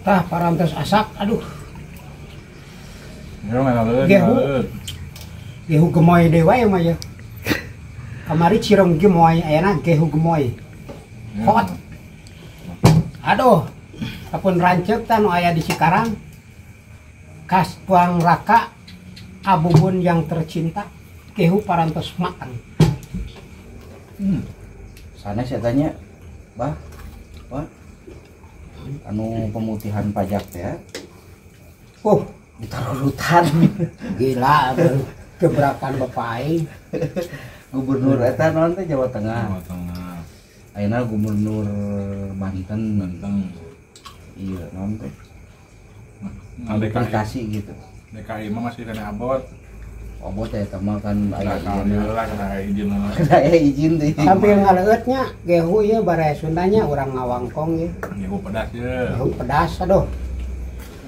Tah parantos asak, aduh. Gehu. Gehu gemoy deui wae mah ya. Kamari cireng gemoy, ayeuna gehu gemoy. Hot. Aduh. Apun ranceuk tah nu aya di Cikarang. Kas Puang Raka Abubun yang tercinta, gehu parantos matang. Sanes saya tanya, Bah, Bah, anu pemutihan pajak teh. Oh, ditaruh-rutan. Gila, gebrakan bapak aing. Gubernur eta naon teh Jawa Tengah. Jawa Tengah. Ayeuna gubernur Banten. Banten. Iya, naon teh? Nah, DKI. Aplikasi gitu. DKI mah masih kena abot. Abot ya eta mah kan aya alhamdulillah kena izin. Kena aya izin teh. Sambil ngaleutnya gehu ieu baraya Sundanya urang ngawangkong ieu. Gehu pedas ye. Gehu pedas aduh.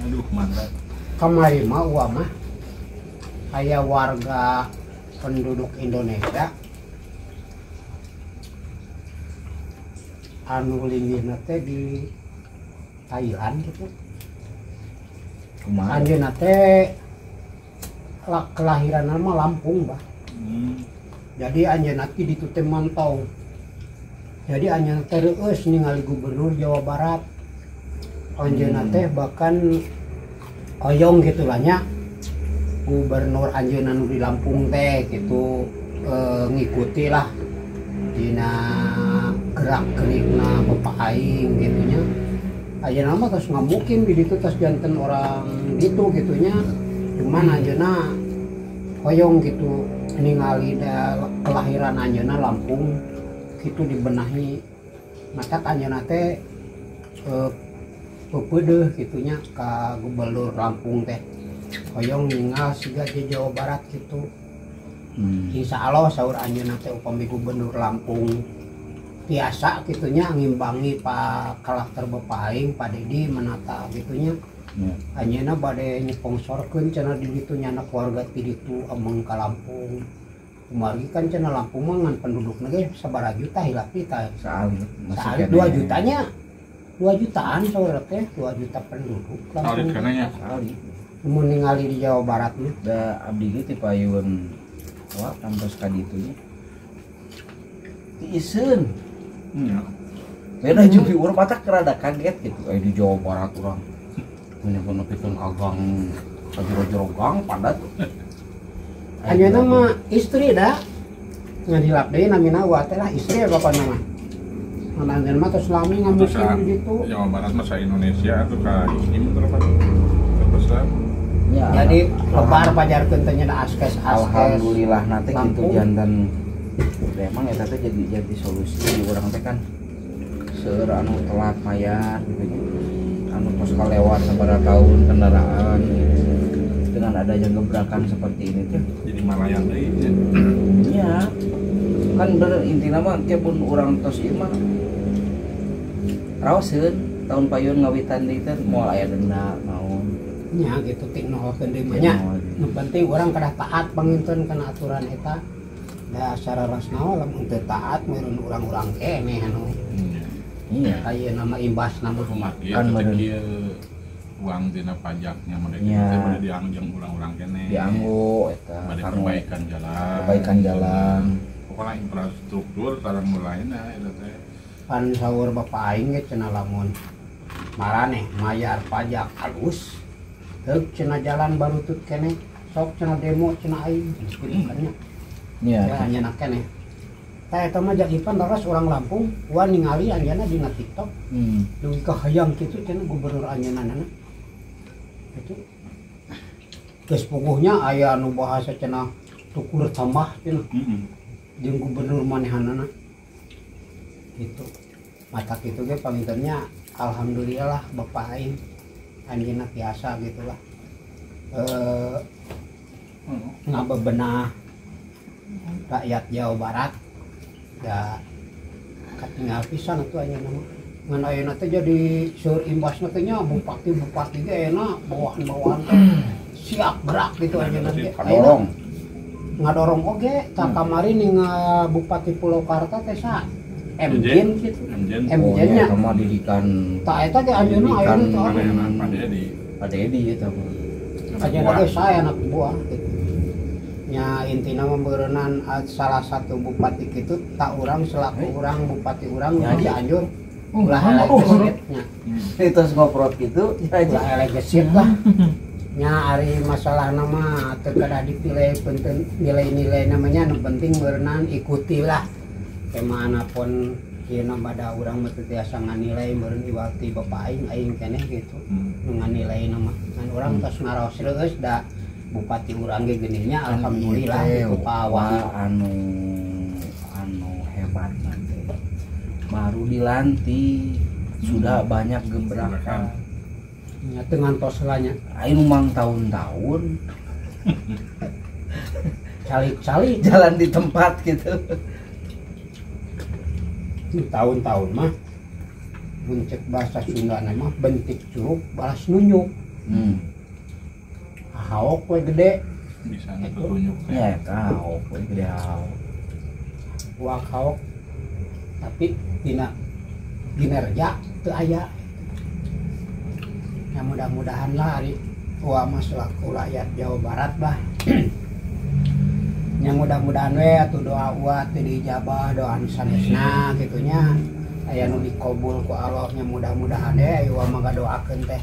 Aduh mantap. Kamari mah uwa mah aya warga penduduk Indonesia anu linggihna teh di Thailand gitu. Kumaha? Anjeunna teh kelahiran mah Lampung, Bah. Jadi anjeunna teh ditu teh mantau. Jadi anjeunna teh reueus ningali gubernur Jawa Barat. Anjeunna teh bahkan hoyong gitu lah nya gubernur anjeunna nu di Lampung teh gitu, ngikuti lah dina gerak-gerikna bapak aing gitu nya. Ayeuna mah tos ngamukim di ditu tos janten orang gitu gitunya. Cuman anjeunna hoyong gitu ningali da kelahiran anjeunna Lampung gitu dibenahi. Matak anjeunna teh pepeudeuh gitunya ka gubernur Lampung teh. Hoyong ningal siga di Jawa Barat gitu. Insya Allah saur anjeunna teh upami gubernur Lampung biasa gitunya ngimbangi Pak karakter bapak aing Pak Dedi menata gitunya. Anjeunna bade nyponsorkeun cenah di ditu nyana keluarga ti ditu ameng ka Lampung. Kumargi kan cenah Lampung mah ngan pendudukna ge sabaraha juta hilap kita. Saali, masih 2 jutanya. 2 jutaan saur teh, 2 juta penduduk Lampung. Saali. Mun ningali di Jawa Barat mah da abdi ge ti payun wah kantos ka ditu nya. Tiiseun. Iya. Beda jeung di urang matak rada kaget gitu. Di Jawa Barat urang punya pikeun ka gang, ka jero-jero gang padat. Anjeunna mah istri da. Ngan hilap deui namina wa teh lah istri bapana mah. Ngan anjeunna mah tos lami ngamukim di ditu. Jawa Barat mah sa Indonesia atuh ka Ikim terus terus. Ya, jadi lebar pajarkeun teh nya askes-askes. Alhamdulillah nanti gitu jantan emang eta teh jadi solusi di urang teh kan seueur anu telat mayar gitu nya. Anu tos kalewat sabaraha tahun kendaraan gitu. Dengan adanya gebrakan seperti ini teh jadi malayan deui nya. Iya. Kan bener intina mah ke pun urang tos ieu mah raoseun tahun payun ngawitan deui teh moal aya denda naon. Nya gitu tiknologi deui mah nya. Nu penting urang kedah taat panginten kana aturan eta. Da sararasna lamun teu taat meureun urang-urang keneh anu. Iya. Ayeuna mah imbasna mah kan meureun uang dina pajaknya mereka teh bade dianggo urang-urang keneh. Dianggo eta bade perbaikan jalan. Perbaikan jalan. Pokona infrastruktur sareng nu lainna eta teh. Pan saur bapak aing ge cenah lamun maraneh mayar pajak halus. Heuk cenah jalan barutut keneh, sok cenah demo cenah aing gitu kan nya. Iya. Ya anjeunna keneh. Tah eta mah jagipan leres urang Lampung, wa ningali anjeunna dina TikTok. Dugi ka hayang kitu cenah gubernur anjeunna. Itu geus puguhnya aya anu bahasa cenah tukur tambah cenah. Jeung gubernur manehanana. Gitu. Mata kitu ge pangintennya alhamdulillah bapak aing anjeunna biasa gitulah. Ngabebenah rakyat Jawa Barat da katinggal pisan atuh anjeunna mah. Ngan ayeuna teh jadi seueur imbasna teh nya bupati-bupati ge ayeuna bawahan-bawahan teh siap gerak gitu anjeunna ge. Ngadorong. Ngadorong oge tah kamari ningal Bupati Purwakarta teh sa MJN gitu. MJN nya sama didikan. Tah eta ge anjeunna ayeuna teh Pak Dedi eta mah. Anjeunna ge saya anak buah gitu. Nya intina mah meureunnan salah satu bupati kitu tak urang selaku urang bupati urang di Cianjur. Ulah eleh gesit nya. Itu ngoprot kitu ulah eleh gesit lah. Nya ari masalah nama teu kedah dipilih penting nilai-nilai namanya nu penting meureunnan ikutilah. Kemana pun ieu bada urang mah teu tiasa nganilai meureun iwati bapak aing aing keneh gitu. Nu nganilai nama ngan urang tos ngaraos reueus da bupati urang ge geuning nya alhamdulillah gitu pawa anu hebat nanti. Baru dilantik sudah banyak gebrakan. Nya teu ngantos lah nya. Aing mang tahun-tahun calik-calik jalan di tempat gitu. Tahun-tahun mah mun cek bahasa Sunda mah bentik curug balas nunjuk. Haok we gede bisa nunjuk. Ya eta haok we gede haok. Wak haok tapi dina kinerja teu aya. Ya mudah-mudahan lah ari tua mah selaku rakyat Jawa Barat bah. Nya mudah-mudahan we atuh doa uat teu diijabah doa anu sanesna kitu nya aya nu dikabul ku Allah nya mudah-mudahan we aya mah ngadoakeun teh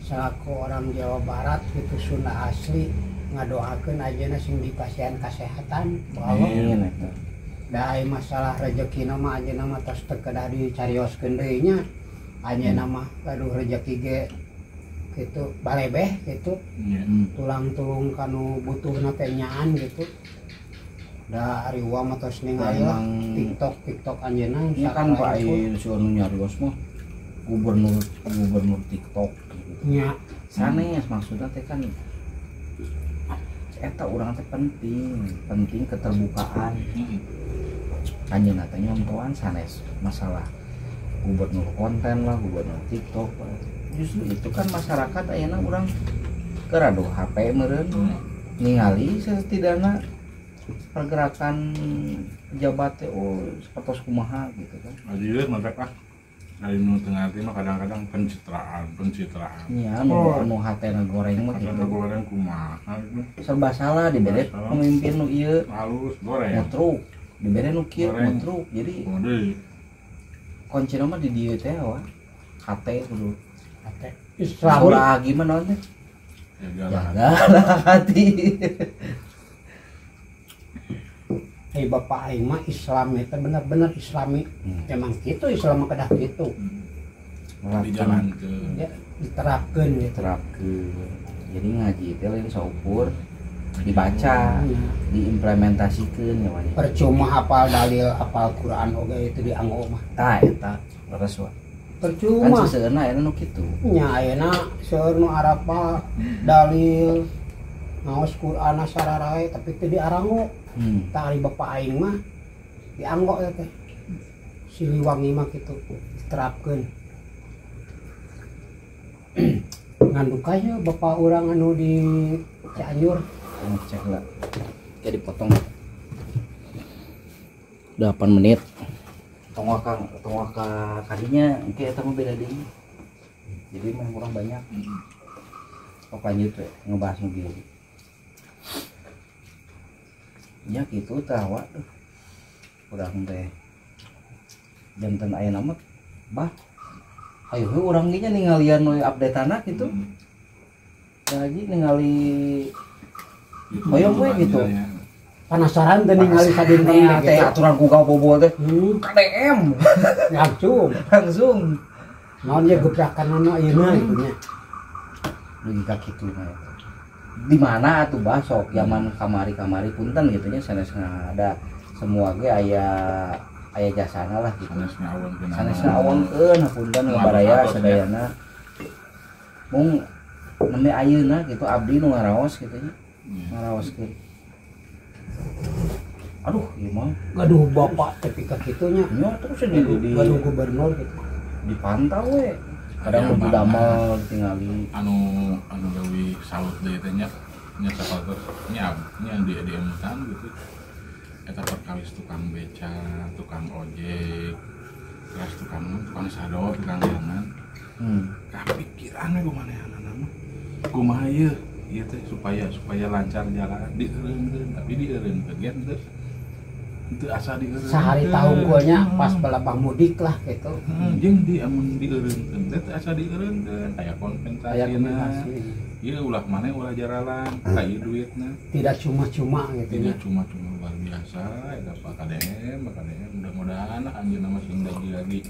selaku orang Jawa Barat gitu Sunda asli ngadoakeun ajeuna sing dipasihan kasehatan ku Allah. Amin eta. Da aya masalah rejekina mah ajeuna mah tos teu kedah dicarioskeun deui nya. Ajeuna mah gaduh rejeki ge gitu balebeh gitu. Tulang-tulung kanu butuhna teh nyaan gitu. Da ari uang mah tos ningali lah TikTok anjeunna ya kan Pak ai si anu nyarios mah gubernur TikTok gitu. Nya sanes maksudna teh kan eta urang teh penting keterbukaan. Anjeunna teh nyontohan sanes masalah gubernur konten lah, gubernur TikTok lah. Justru itu kan masyarakat ayeuna urang keur ado HP meureun ningali setidakna pergerakan pejabat teh oh sapertos kumaha gitu kan. Ajieu mantap ah. Ari nu teu ngarti mah kadang-kadang pencitraan. Nya anu hatena goreng mah gitu. Hatena goreng kumaha gitu. Serba salah dibere pemimpin nu ieu halus goreng. Mutruk, dibere nu kieu mutruk. Jadi kuncina mah di dieu teh wah. Hate kudu. Hate. Islam ulah gimana naon teh? Jagalah hati. Hei bapak aing mah Islam itu benar-benar Islami. Emang gitu Islam mah kedah gitu. Dijalankeun. Ya, diterapkeun gitu. Diterapkeun. Jadi ngaji teh lain saukur dibaca, diimplementasikeun ya wanya. Percuma hafal dalil, hafal Quran oge itu dianggo mah. Tah eta leres wa. Percuma. Kan seseueurna aya nu kitu. Nya ayeuna seueur nu arapa dalil ngaos Quran sararae tapi teu diaranggo. Tah ari bapak aing mah dianggo ya teh. Siliwangi mah kitu diterapkeun. Nganduk aja bapak urang anu di Cianjur. Cek lah. Jadi potong. 8 menit. Tong waka kadinya engke eta mah beda deui. Jadi mah kurang banyak. Sok lanjut we ngebahas nu kieu. Ya gitu tah wa tuh. Urang teh janten aya mah bah. Ayo we urang ge nya ningalian we update-ana kitu. Lagi ningali hoyong we gitu. Penasaran teh ningali sadinten teh aturan ku gawe bobo teh. KDM. Langsung. Naon ye gebrakan anu ayeuna gitu nya. Dugi ka kitu mah eta. Di mana atuh bah sok zaman kamari-kamari punten gitu nya sanes ada semua ge aya jasana lah gitu. Sanes ngawonkeun hapunten baraya sadayana. Mung nembe ayeuna gitu abdi nu ngaraos kitu nya. Ngaraoskeun. Aduh, ieu mah gaduh bapak tepi ka kitu nya. Nya terus di gaduh gubernur gitu. Dipantau we. Kadang nu damel ditingali. Anu leuwih salut deui teh nya nya sapatos nya nya di emutan gitu. Eta perkawis tukang beca, tukang ojek, terus tukang tukang sado, tukang jangan. Kapikiran we kumanehanana mah. Kumaha ieu? Ieu teh supaya supaya lancar jalan dieureunkeun, tapi dieureunkeun ge henteu henteu asa dieureunkeun. Sehari tahun nya pas balabah mudik lah gitu. Jeung di amun dieureunkeun teh teu asa dieureunkeun, aya Aya kompensasina. Kompensasi. Ieu ulah maneh ulah jaralan, ka ieu duitna. Tidak cuma-cuma gitu ya. Tidak cuma-cuma, luar biasa eta Pak KDM, Pak KDM mudah-mudahan lah anjeunna mah sing lagi-lagi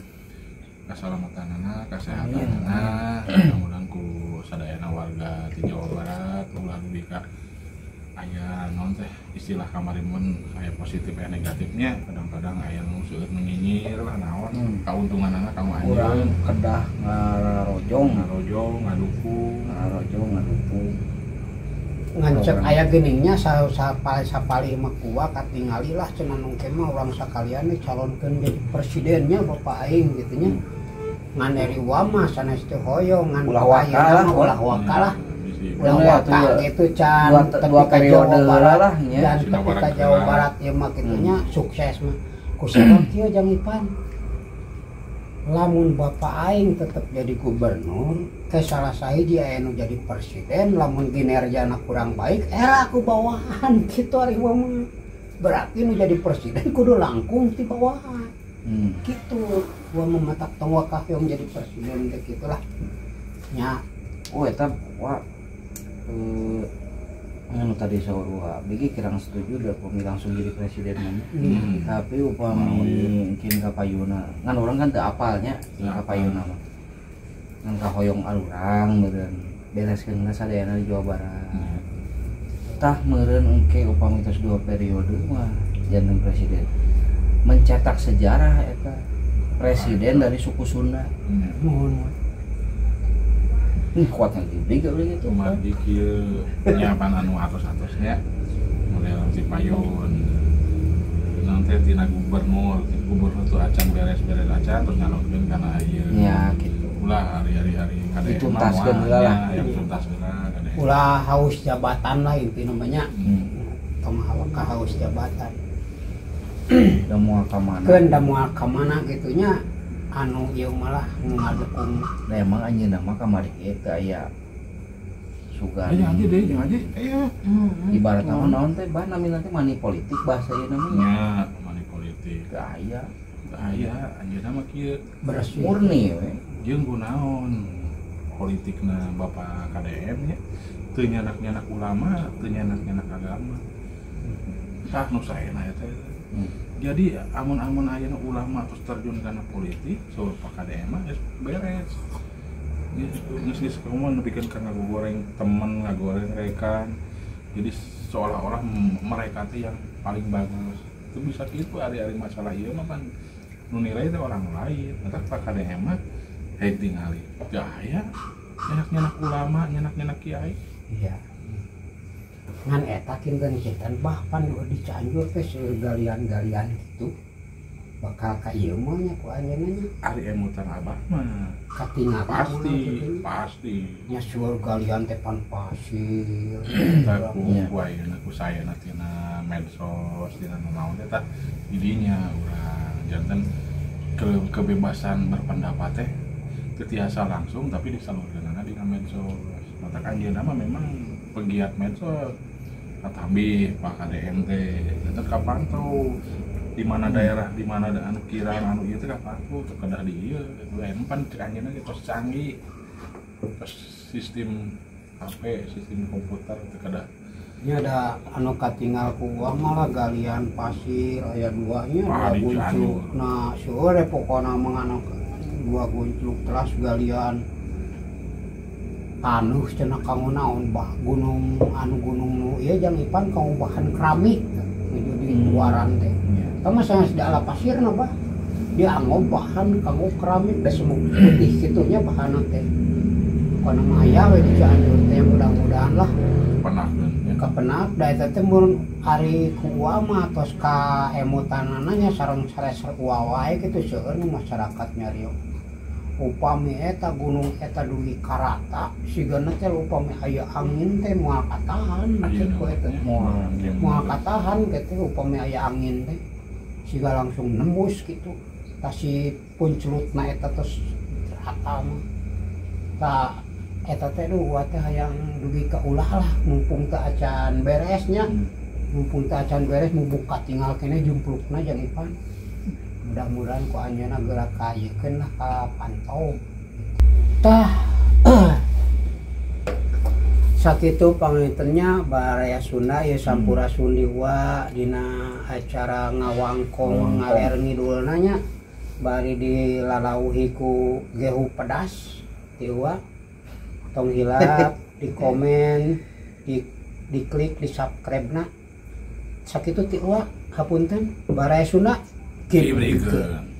keselamatanana, kesehatanana, mudah-mudahan ku sadayana warga di Jawa Barat ulah dugi ka aya naon teh istilah kamari mun aya positif aya negatifnya, kadang-kadang aya nu seueur nu nyinyir lah naon kauntunganana kanggo Urang anjeun. Kedah ngarojong. Ngarojong, ngadukung. Ngarojong, ngadukung. Ngancek aya geningnya sa sapali sapali mah kuat katingali lah cenah nu ke mah urang sakalian nih calonkeun jadi presidennya bapak aing gitu nya. Ngan dari mah sanes teu hoyong ngan Ulah waka ayeuna lah, mah ulah waka lah. Bisi ulah Bener, waka tuh ya. Gitu can Dua, tepi dua ka Jawa periode Barat lah nya. dan Sina tepi ka Barat Jawa gerak. Barat ieu mah kitunya sukses mah ku sabab kieu Jang Ipan, lamun bapak aing tetep jadi gubernur ke salah sahiji aya nu jadi presiden, lamun kinerjana kurang baik era aku bawahan gitu. Ari mah berarti nu jadi presiden kudu langkung ti bawahan gitu. Gua mematak tong wakah yang jadi presiden teh gitulah nya. Oh, eta wa anu tadi saur wa bigi kirang setuju da upami langsung jadi presiden mah. Tapi upami mungkin kapayuna ngan urang kan teu apalnya Teu apal. Kapayuna mah ngan kahoyong arurang meureun bereskeun lah sadayana di Jawa Barat. Tah meureun engke upami tos dua periode mah janten presiden mencetak sejarah eta presiden dari suku Sunda. Mohon. Kuatnya gede gak boleh gitu. Kumargi kieu nyiapan anu atos-atosnya model si payun nanti tina gubernur, ti gubernur tuh acan beres-beres acan terus nyalonkeun kana ieu. Ya gitu. Ulah hari-hari hari KDM. Dituntaskeun heula lah. Yang tuntas heula KDM. Ulah haus jabatan lah inti namanya. Tong ka haus jabatan. Da moal ka mana. Keun da moal ka mana gitunya anu ieu malah nu ngadukung. Da emang anjeunna mah kamari ge teu aya sugan. Ayo aja deh, jangan aja. Ayo. Ibarat mah naon teh bah namina teh money politik bahasa ieu namanya. Nya, money politik. Teu aya. Teu aya, anjeunna mah kieu. Bersih. Murni we. Jeung kunaon politikna Bapak KDM nya teu nyanak-nyanak ulama, teu nyanak-nyanak agama. Tah nu saena eta. Jadi amun-amun aya nu ulama terus terjun kana politik, so Pak KDM mah geus beres. Geus geus geus kamu nepikeun ka ngagoreng temen, ngagoreng rekan. Jadi seolah-olah mereka teh yang paling bagus. Itu bisa gitu ari-ari masalah ieu mah kan nu nilai teh orang lain. Eta Pak KDM mah hei tingali. Teu aya nyanak-nyanak ulama, nyanak-nyanak kiai. Iya. Ngan eta kinten kinten bah pan di Cianjur teh seueur galian-galian gitu. Bakal ka ieu mah nya ku anjeunna nya. Ari emutan abah mah Katingali pasti, gitu. Pasti. Nya seueur galian teh pan pasir. Tah ku Iya. ku ayeuna ku saena tina medsos tina nu naon teh tah didinya urang janten kebebasan berpendapat teh teu tiasa langsung tapi disalurkeunana dina medsos. Matak anjeunna mah memang pegiat medsos. Katambi Pak KDM teh janten kapantau di mana daerah di mana ada anu kirang anu ieu teh kapantau teu kedah di ieu gitu. Ayeuna pan cek anjeunna ge tos canggih. Tos sistem HP, sistem komputer teu kedah. Nya ada anu katinggal ku urang malah galian pasir aya dua nya. Wah, dua di guncluk. Cianjur. Nah, seueur we pokona mah anu dua guncluk teras galian taneuh cenah kanggo naon bah gunung anu gunung nu ieu Jang Ipan kanggo bahan keramik nuju di luaran teh. Iya. Eta mah sanes di ala pasirna bah. Dia anggo bahan kanggo keramik da semuk putih kitunya bahanna teh. Pokona mah aya we di Cianjur teh, mudah-mudahan lah. Penakeun nya. Kapenak da eta teh mun ari ku uwa mah tos ka emutanana nya sareng sareser uwa wae kitu seueur nu masyarakat nyario. Upami eta gunung eta dugi karata sigana teh upami aya angin teh moal katahan maksud ku eta. Moal. Moal katahan gitu upami aya angin teh. Siga langsung nembus gitu. Tah si punclutna eta tos rata mah. Tah eta teh duh teh hayang dugi ka ulah lah mumpung teu acan beresnya. Mumpung teu acan beres mumpung katinggal keneh jumplukna jang Ipan. Mudah-mudahan ku anjeunna geura kayekeun lah ka pantau. Tah sakitu pangintennya baraya Sunda ieu sampurasun diwa dina acara ngawangkong ngaler ngidulna nya bari dilalauhi ku gehu pedas tiwa. Tong hilap di komen, di klik, di subscribe na. Sakitu tiwa, hapunten baraya Sunda. Diberikan.